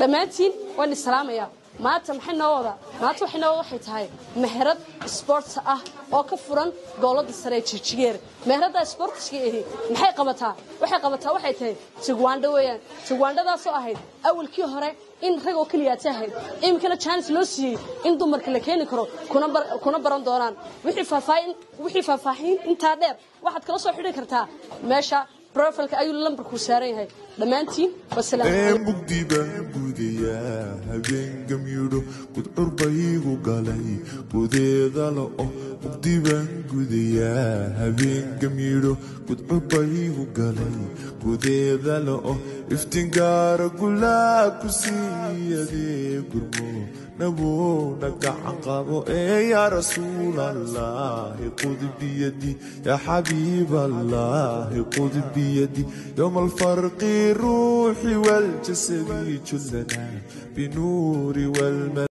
Dhammaantiin waan islaamayaa. Maanta maxay noo wadaa? Maanta waxay noo waxay tahay meherad sports ah oo ka furan goolada sare ee Jigjigeer. Meherada sportska ahi maxay qabataa? Waxay qabataa waxay tahay taekwondo weeyaan. Taekwondadaasoo ahayd awalkii hore in rag oo keliya tahay, iminkana chance loo siiyey in dumarka la keeni karo kuna baran doonaan. Wixii faahfaahin intaa dheer waxaad kala soo xidhi kartaa meesha profilka ayuu lambarku saaran yahay. Dhammaantiin wasalaam. Ee mugdi baan gudayaa, habeen gamyudho gudcur baygu galay gudeeda la'o. Mugdi baan gudayaa, habeen gamyudho gudcur baygu galay gudeeda la'o. Iftiin gaara gulaa ku siiyadee gurmo nabowna gacan qabo. Ee yaa rasuulallaahi qud biyadi, yaa xabiiballaahi qud biyadi, yowma alfarqi ruuxi waljasadi, jullana binuuri walma